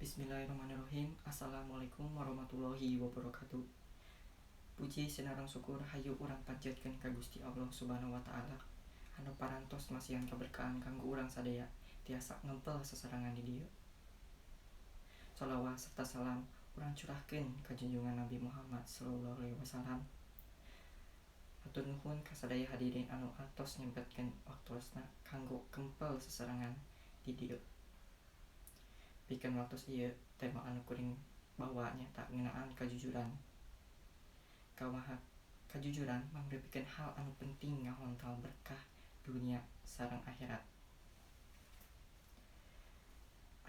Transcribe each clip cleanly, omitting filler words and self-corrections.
Bismillahirrahmanirrahim. Assalamualaikum warahmatullahi wabarakatuh. Puji sinareng syukur hayu urang panjatkeun ka Gusti Allah Subhanahu wa taala anu parantos masihan kaberkahan kanggo urang sadaya tiasa ngempel sasarengan di dieu. Shalawat serta salam urang curahkeun ka junjungan Nabi Muhammad sallallahu alaihi wasallam. Hatur nuhun ka sadaya hadirin anu atos nyempetkeun waktosna kanggo kempel sasarengan di dieu. Pikeun waktos ieu, tema anu kuring bawa nyaeta ngeunaan kajujuran. Kumaha kajujuran mangrupikeun hal anu penting ngahontal berkah dunia sareng akhirat.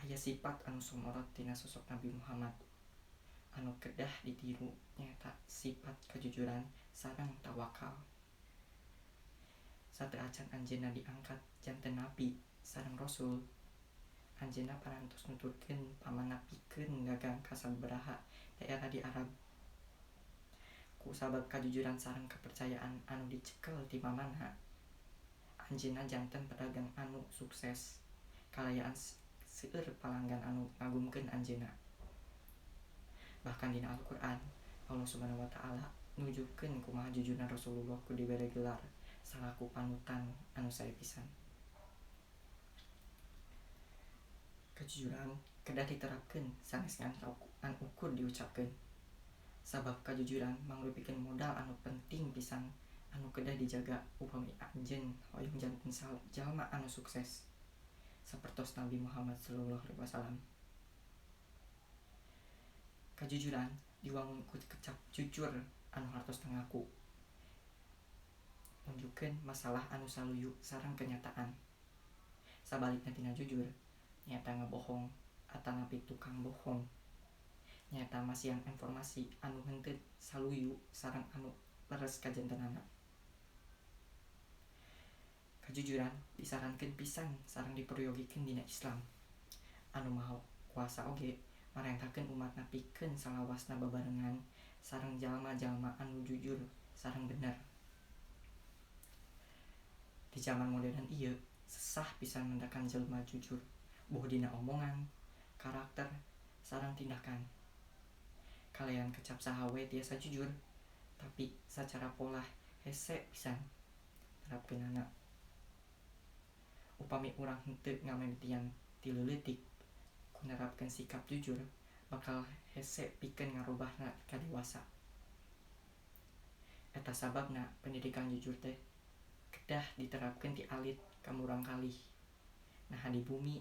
Aya sifat anu somorot tina sosok Nabi Muhammad anu kedah ditiru, nyaeta sifat kajujuran sareng tawakal. Sateuacan anjeunna diangkat janten nabi sareng rasul, anjeunna parantos nuturkeun pamanna pikeun dagang ka sababaraha daerah di Arab. Ku sabab kajujuran sareng kapercayaan anu dicekel ti pamanna, anjeunna janten pedagang anu sukses kalayaan seueur palanggan anu ngagumkeun anjeunna. Bahkan dina Al-Qur'an, Allah Subhanahu wa taala nunjukkeun kumaha jujurna Rasulullah ku dibere gelar salaku panutan anu sae pisan. Kajujuran kedah diterapkeun sanes ngan ukur diucapkeun. Sabab kajujuran mangrupikeun modal anu penting pisan anu kedah dijaga upami anjeun hoyong janten jalma anu sukses sapertos Nabi Muhammad sallallahu alaihi wasallam. Kajujuran diwangun ku kecap jujur anu hartosna ngaku, nunjukkeun masalah anu saluyu sareng kenyataan. Sabalikna tina jujur nyaeta ngabohong atanapi tukang bohong, nyaeta masihan informasi anu henteu saluyu sareng anu leres kajantenanna. Kajujuran disarankeun pisan sareng diperyogikeun dina Islam. Anu Maha Kuasa oge marentahkeun umatna pikeun salawasna babarengan sareng jalma-jalma anu jujur sareng bener. Di zaman modern ieu sesah pisan mendakan jelema jujur, boh dina omongan, karakter, sareng tindakan. Kalayan kecap saha we tiasa jujur, tapi sacara polah hese pisan nerapkeunana. Upami urang henteu ngamimitian ti leuleutik ku nerapkeun sikap jujur, bakal hese pikeun ngarobahna ka dewasa. Eta sababna pendidikan jujur teh kedah diterapkeun ti alit ka murangkalih, naha di bumi,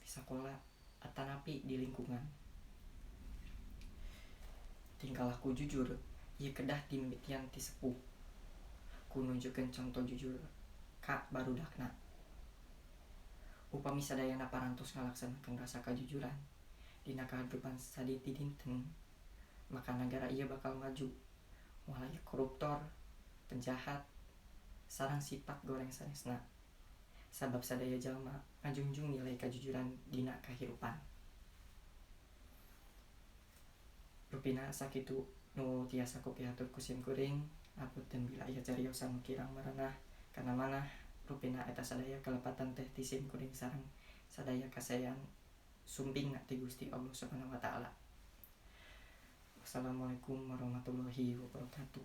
di sakola, atanapi di lingkungan. Tingkah laku jujur ieu kedah dimimitian ti sepuh ku nunjukkeun conto jujur ka barudakna. Upami sadayana parantos ngalaksanakeun rasa kajujuran dina kahirupan sadidinten, maka nagara ieu bakal maju, moal aya koruptor, penjahat, sareng sifat goreng sanesna. Sabab sadaya jalma ngajunjung nilai kajujuran dina kahirupan. Rupina sakitu nu tiasa kupihatur ku sim kuring. Hapunten bila aya cariosan nu kirang merenah kana manah. Rupina eta sadaya kalepatan teh ti sim kuring sareng sadaya kasaean sumpingna ti Gusti Allah Subhanahu wa taala. Wassalamualaikum warahmatullahi wabarakatuh.